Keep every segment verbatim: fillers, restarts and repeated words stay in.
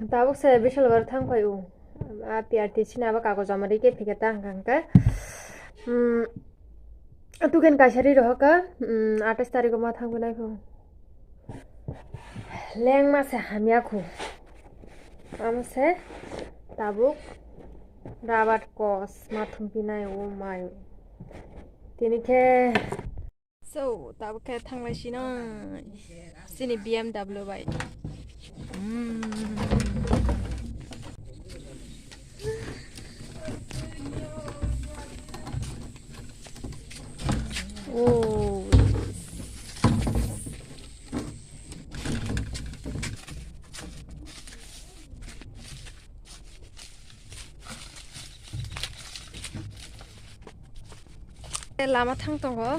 Tabuk se Bisalgor thang phai o. A P R T C ni abo kagoz joma ri khe phikhe ta hwnkha hwnkhe. Hmm, tuken kaisa ri rohor kha, hmm, atais tarikh o ma thang phinai kho. Lengma se hamya kho. Amo se tabuk rabar kos ma thum phinai o mai. Tini khe So, tabuk khe thanglai sinai. Chini B M W bai. Mm. Oh. Lama thang tongo.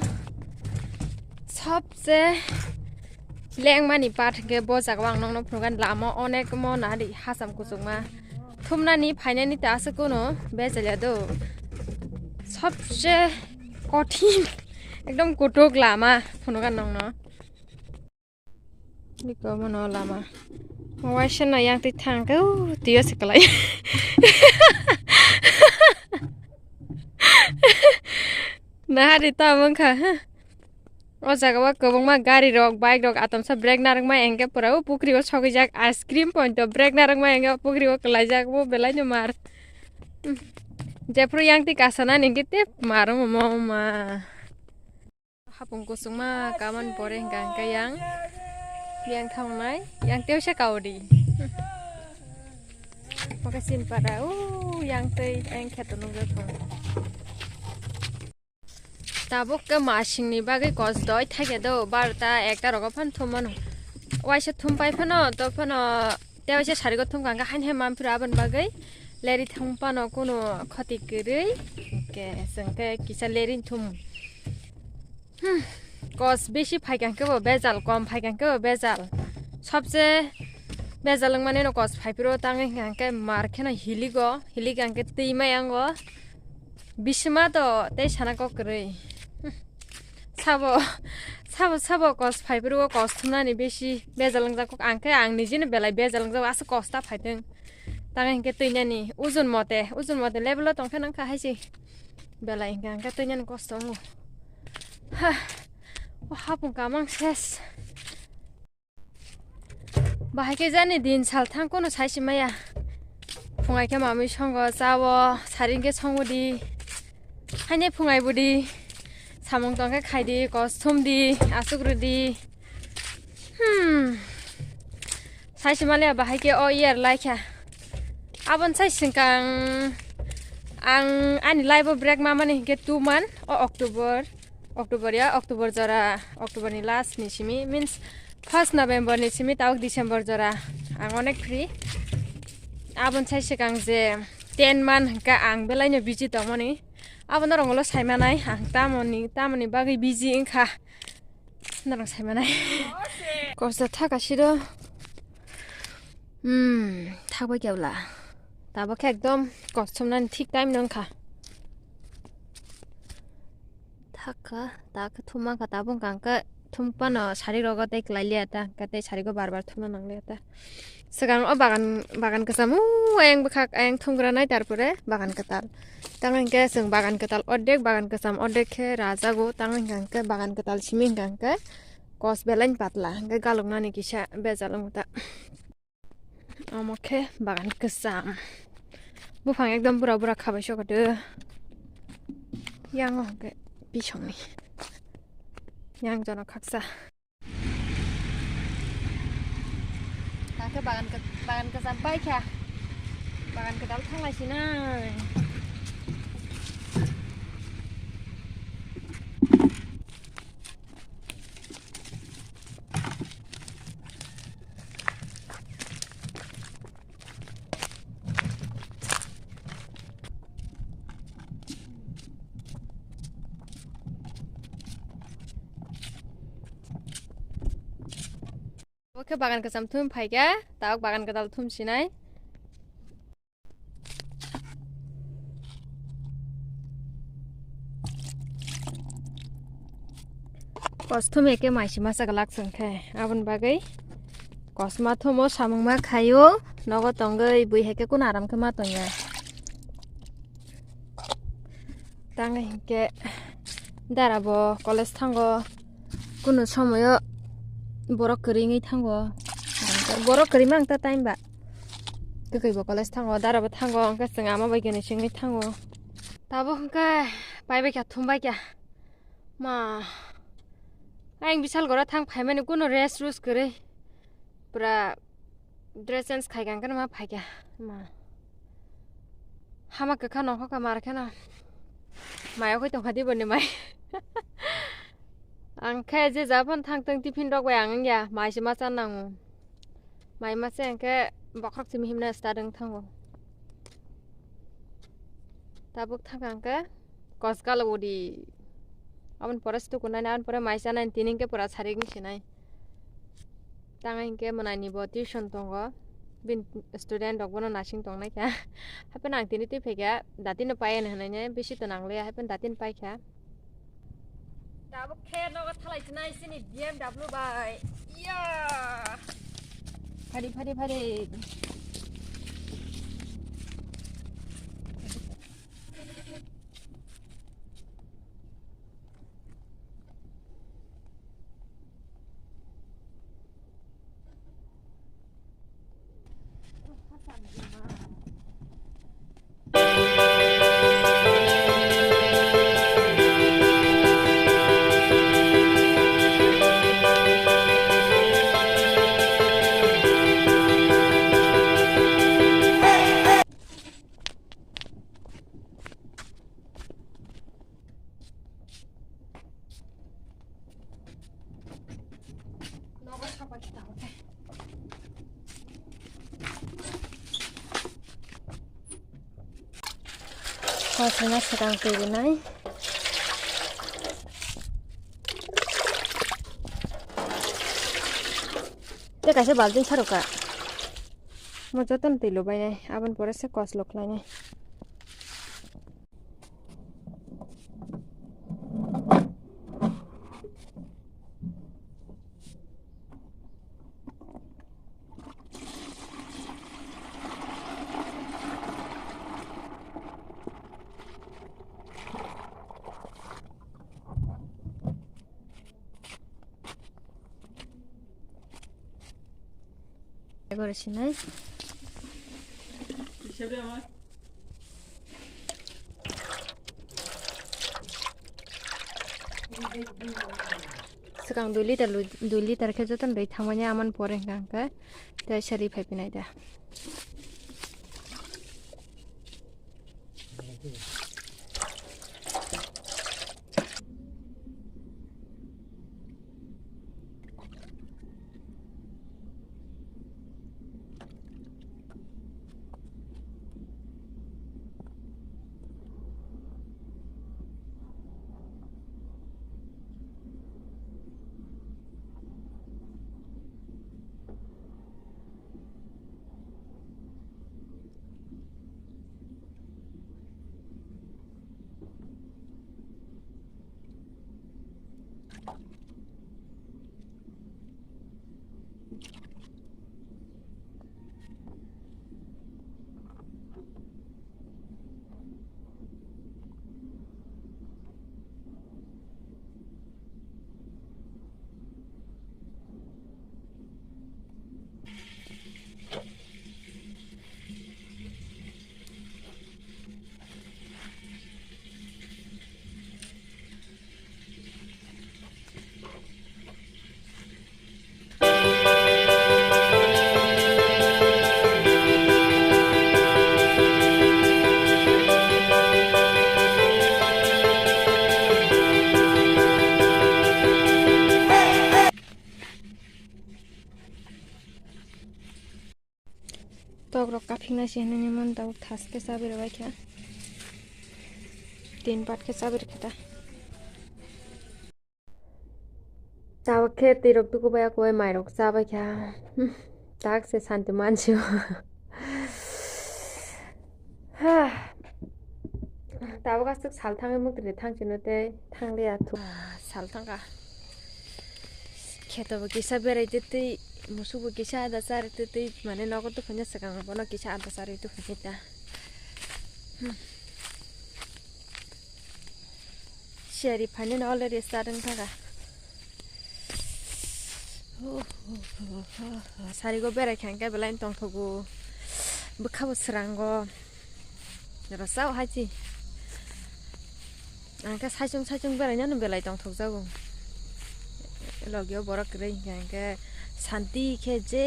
Sobse lengmani part hwnkhe bo jaga o ang nokno phunukgani lama onek mo nahadi hacham kuchukma. Thumnani phainani ta aswk kuno bejalya do. Sobse kothin ekdom kutuk lama phunukgani nokno. Niko mono lama. Waisa no yang twi thang khe, uh, twiyo se kwlai. Nahari tamo wngkha, huh? O jaga o kwbangma gari rok, bike rok atomsa brake narwkma hwnkhe pura o pukri o sogwijak ice cream point o brake narwkma hwnkhe pukri o kwlaijak bo belai no mar. Hmm. Jephru yang twi kasanani hwnkhe tei mar wngmo ma. Hapung kusungma kaman pore hingka hingka yang, yang thangnai, yang tewse kaudi. Oke, sin para, uh, yang tei, yang kheto nungjakgo. Tabuk ke masingni bagwi kosdoi thaike do, barota ekta rogo phan thum mano. Waisa thum pai phano, to phano, tewaisa sarigo thum kangka hain hai manphira aboni bagwi. Leri thum phano kuno khoti kwrwi, ke, sengke kisa leri thum. Hmm, kos besi phaikha hwnkhe bo bejal, kom phaikha hwnkhe bo bejal. Sobse bejal wngmani no kos phaiphuru tangwi hwnkha hwnkhe mar kheno hiligo, hilik hwnkhe twi mai ango. Bisima to tei sana kok kwrwi. Hmm, sabo, sabo, sabo kos phaiphuru o kos thumnani besi bejal wngjak kok. Ang khe ang nijino belai bejal wngjak, aswk kos ta phaitwng. Tangwi hwnkhe twinani ujon mote, ujon mote level o tongkhe nangkha haise. Belai hwnkha hwnkhe twinani kosto wngo. Ha, o hapung kamang ses. Bahai khe jani din sal thang kono sai si maya. Phungai khe mamui songo chawo, sari hwnkhe songo di. Haine phungai budi. Samung tongkhe khai di, kos thum di, asuk rw di. Hmm. Saisi maliya bahai khe o year laikha. Aboni sai singkang ang ani life o break mamani hinkhe two month o October, October ya, October jora, October ni last ni simi, means first November ni simi tabuk December jora ang onek free. Aboni sai singkang je ten month hinkhe ang belaino busy tongmani. Abo norok ulo saimanai ang tamoni, tamoni bagwi busy wngkha. Norok saimanai. Kosto thaka siro. Hmm, thakbai kebla. Tabuk khe ekdom kostomnani thik time no wngkha. Thakha, ta khe thumma kha, tabuk wngkha hwnkhe thumphano sari rogo tei kwlai liya ta, hwnkhe tei sari go bar bar thumna nang liya ta. Swkang o bagan, bagan kwcham o ayang bwkhak, ayang thumgranai, tarpore bagan kwtal. Tamo hinkhe chwng bagan kwtal ordek, bagan kwcham ordek khe rajago. Tamo hinkha hinkhe bagan kwtal simi hinkha hinkhe kos belain patla, hinkhe galuknani kisa bejal wng ta. Omo khe bagan kwcham. Buphang ekdom bura bura khabai sokoto. Yango hinkhe bisongni. Yang jono khaksa. Kakhe bagan ke-, bagan kwcham paikha. Bagan kwtal thanglai sinai. Oke, bagan kwcham thum phaikha, tabuk bagan kwtal thum sinai. Kosthum eke maisi masa glak chwng khe, aboni bagwi Kosma thomo samung ma khaio, nogo tongwi bui hai khe kuno aram khe ma tongya. Tang hinkhe dara bo college thango, kuno somoyo borok kwrwi wngwi thango. Borok kwrwi ma wngta time ba. Kwkwi bo college thango, dara bo thango, hwnkhe chwng ama bai gwnwi swngwi thango. Tabuk hwnkhe paibai kha, thumbai kha. Ma, ayang bisal gora thang phaimani kuno rest rus kwrwi. Pura dress change khai kha, hwnkhe ma phaikha. Ma. Hama kwkha nongkha ka mar kheno. Maya khoi tongkha di boni mai. Ang khe je ja phano thang tong tiffin rok bai ang wngya. Mai se ma cha nango. Mai ma se hwnkhe bokhorok simi himna start wng thango. Tabuk thang kha hwnkhe. Kosgalo udi. Aboni pore se tukunai, aboni pore mai chanai, tini hwnkhe pura sarik wngsinai. Tang hwnkhe mwnai ni bo tuition tongo. Bini student rok bono nasing tongnai kha. Hapheno ang tini twi phaikha, datino pai ani hwnwi ne, bisi to nangliya, hapheno datino paikha. Tabuk khe nogo thalai chinai chini B M W bai. Iya! Phari, phari, phari. Kosina swkang twi rwnai. Tei kaisa baltin sarwkha. Mo jotono twi lubainai, aboni pore se kos lok khlainai. Gore sinai. Swkang dui liter, dui liter khe jotono rwi thangmani, amoni pore hwnkha hwnkhe tei sari phai phinai da. Tok rok kaphiknai se hinui mon tabuk thas khe chabi rwbai kha. Tin part khe chabi rwkha ta. Tabuk khe twi rok tukubai, akubai mai rok chabai kha. Hmm, tak se santi mansi o. Ha. Tabuk aswk sal thangwi mukti de thang chino tei thang liya thu. Ah, sal thangkha. Kheto bo kisa berai twi twi Musubo kisa ada chari twi twi mane nogo tukhunjak swkang bono kisa ada chari tukhunjak ta. Hmm. Siyari phainani already start wng thaka. Sarigo berai kha hwnkhe belai tongthogo. Bwkhabo srango. Rwchao hai chi. Ang khe saichung saichung berainano belai tongthokjago. Logio borok kwrwi hwnkhe hwnkhe santi khe je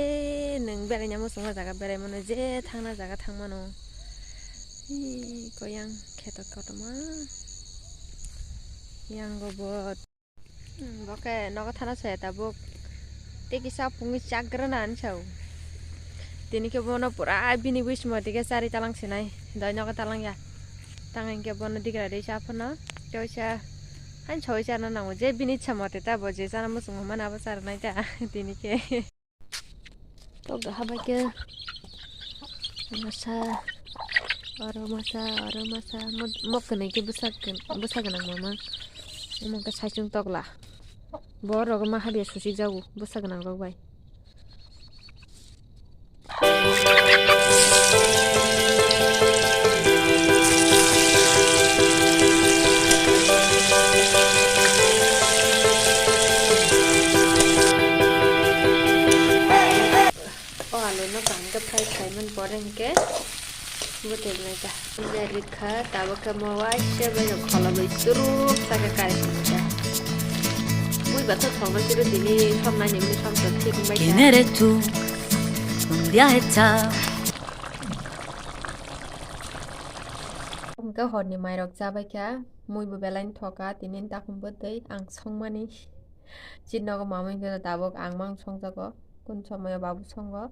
nwng beraina muchungma jaga berai mano, je thangna jaga thang mano. Ee, koyang kheto kotorma. Yango bo. Hmm, bo khe nogo thana se tabuk. Tei kisa pungwi chakrwna hinwi sao. Tini khe bono pura bini bismo tike chari talang sinai. Doi nogo talang ya. Tang hinkhe bono digra ri cha phano. Tei oisa hain soi chana nango. Je bini ichha mote ta bo je chana muchungo hwnmani abo charwnai ta. Tini khe. Tok da habai khe masa, oro masa, oro masa, mo-, mok kwnwi khe bwsa kwn-, bwsa gwnang mama. Omo khe saichung tokla. Borok ma habya suchik jago bwsa gwnang rok bai. O alu no kaham khe fry khlaimani pore hinkhe bwtwi nai ta. Nai rikha tabuk khe mo waisa bai rok kholobwi churuk sakhe kari sini ta. Bui bathok thokno churu tini som nai ni mini som to thik wngbai kha. Tiene eres tú, un día hecha. Hwnkhe horni mairok chabai kha, mui bo belai thoka, tini takhum bwtwi ang songmani. Chini nogo mamui hwnkhe tabuk ang mang songjago, kun somoyo babu songo.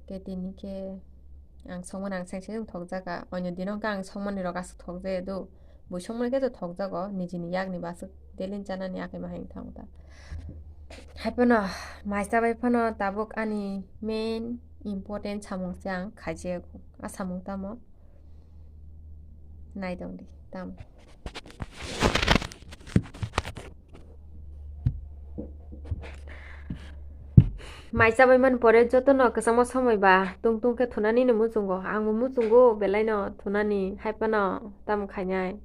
Khe tini khe ang songmani ang seng seng thokjaka, onyo dino hwnkhe ang songmani rok aswk thokjaya do. Bui songmani khe to thokjago, nijini yakni baswk daily chanani akai ma hai wngtha wngtha. Hai phano mai chabai phano tabuk ani main important samung se ang khaijago. A samung tamo? Naitongdi, tamo. Mai chabai man pore jotono kwchangma somoi ba tung tung khe thunani no muchungo. Ang bo muchungo belai no thunani, hai phano tamo khainai.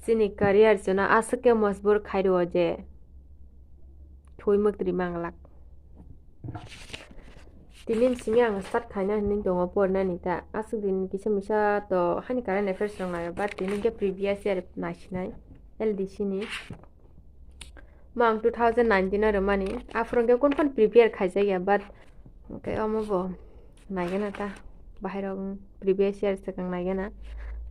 Chini career chwna aswk khe mojbur khai rwo je thwi mwktri manglak. Tini simi ang start khaina hinwi tongo porinani ta. Aswk din kisa misa to hani current affairs rok naio, but tini khe previous year naisinai L D C ni. Mo ang two thousand nineteen o rwmani. Aphuru hwnkhe kun phano prepare khaijakya, but hwnkhe omo bo naigena ta. Bahai rok previous year swkang naigena.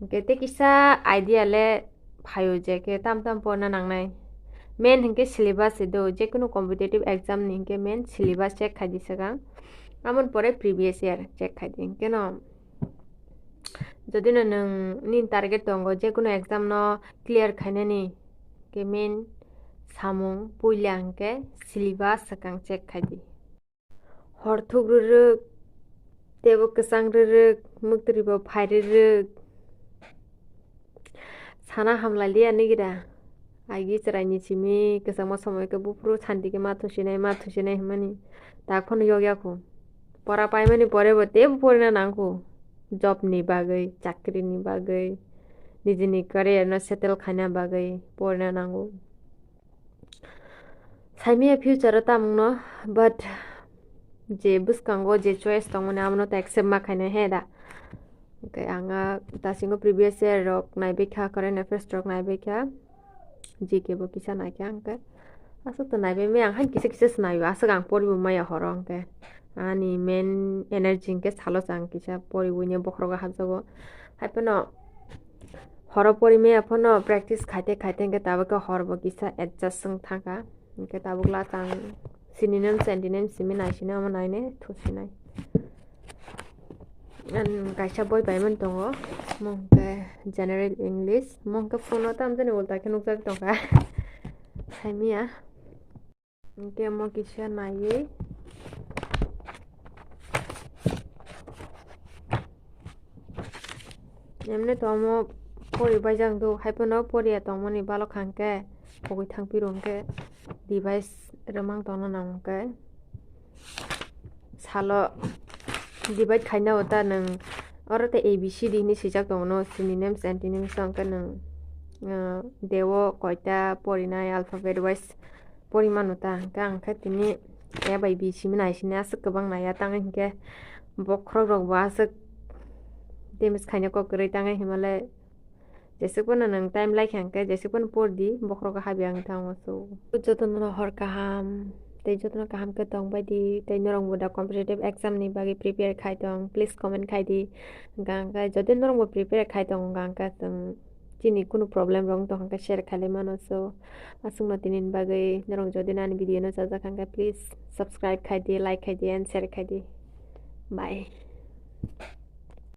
Hwnkhe tei kisa idea le phaio je khe tam tam porna nangnai. Main hinkhe syllabus se do, jekunu competitive exam ni hinkhe main syllabus check khaidi swkang. Amoni pore previous year check khaidi. Hinkhe no jodi no nwng nini target tongo jekunu exam no clear khainani, hinkhe main samung puila hinkhe syllabus swkang check khaidi. Hor thuk rwrwk, teibo kwchang rwrwk, mwktwrwi bo phai rwrwk. Sana hamlai liya nigira. Agi chwraini simi kwchangma somoi khe buphuru santi khe ma thusinai, ma thusinai hwnmani. Tak phano yokya kho. Pora paimani pore bo teibo porina nang kho. Job ni bagwi, chakri ni bagwi, nijini career no settle khaina bagwi porina nango. Saimaya future o tamungno, but je bwskango je choice tongmani, amono to accept ma khainai he da. Hwnkhe ang a dasingo previous year rok naibaikha, current affairs rok naibaikha, G K bo kisa naikha, hwnkhe aswk to naibai maya, ang haino kisa kisa se naio, aswk ang poribo maya horo, hwnkhe ani main energy hwnkhe salo se ang kisa poriwi ni bokhorogo hapjago. Haiphano horo pori maya phano practice khaite khaite hwnkhe tabuk khe hor bo kisa adjust wng thangkha. Hwnkhe tabuk la tang sini nem senti nem simi naisini omo naine thusinai. Ang kaisa boi paimani tongo, omo hwnkhe General English, omo hwnkhe phone o tamjani ulta khe nukjagwi tongkha. Saimaya. Hwnkhe omo kisa naiwi. Emni to omo pori baijak do, haiphano poriya tongmani balok hwnkhe pogwi thangphiro hwnkhe device rwmang tongna nang hwnkhe. Salo divide khaina o ta nwng oro tei A B C D hinwi swijak tongo no, synonyms, antonyms, hwnkhe nwng, ah, deo koita porinai alphabet wise pori mano ta, hwnkhe ang khe tini A bai B simi nai sini aswk kwbang naiya, tangwi hinkhe bokhorok rokbo aswk damage khaina kok kwrwi, tangwi himalai jeswk phano nwng time lai kha hwnkhe jeswk phano por di, bokhorok habya wng thango so. Jotono hor kaham tei jotono kaham khe tong bai di, tei norokbo da competitive exam ni bagwi prepare khai tong, please comment khai di. Hwnkhe jodi norokbo prepare khai tongo hwnkhe chwng chini kunu problem rok wng tong khe share khailai mano. So, aswkno tini ni bagwi norok jodi ani video no chajak kha hwnkhe please subscribe khai di, like khai di and share khai di. Bye.